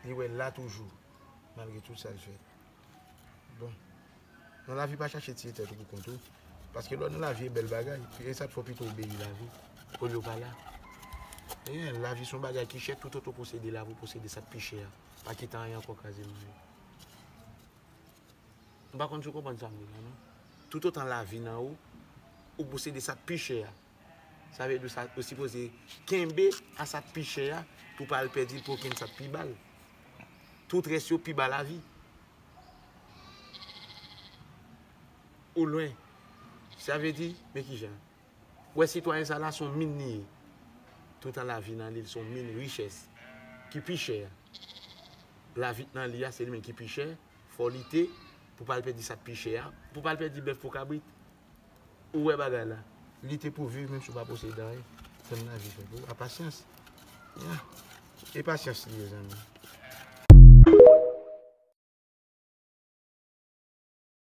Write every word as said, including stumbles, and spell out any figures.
Li wè l la toujou, malgre tout sa l fè. Bon. Nan lavi, pa chache tiye tèt ou pou kont ou. Paske lè w nan lavi, e bèl bagay. E sa k fè w pito obeyi lavi, olye w pa la. Ebyen, lavi se yon bagay ki chè, toutotan w posede lavi, w posede sa k pi chè a. Pa kite anyen ankò kraze manje. M pa konn si w konprann sa m di la, non. Toutotan lavi nan ou, ou posede sa k pi chè a. Sa vle di sa, ou sipoze kenbe a sa k pi chè a pou w pa al pèdi l pou w kenbe sa k pi ba l. Tout rès yo pi ba lavi. Ou lwen. Sa vle di, men kijan. Ou wè sitwayen sa la, se yon min li ye. Toutan lavi nan li, se yon min richès ki pi chè a. Lavi k nan li a, se li menm ki pi chè. Fò w lite pou w pa al pèdi sa k pi chè a. Pou w pa al pèdi bèf pou kabrit. Ou wè bagay la. Lite pou viv, menm si w pa posede anyen. Tann lavi fè pou ou. A pasyans. Ya. E pasyans li ye, zanmi.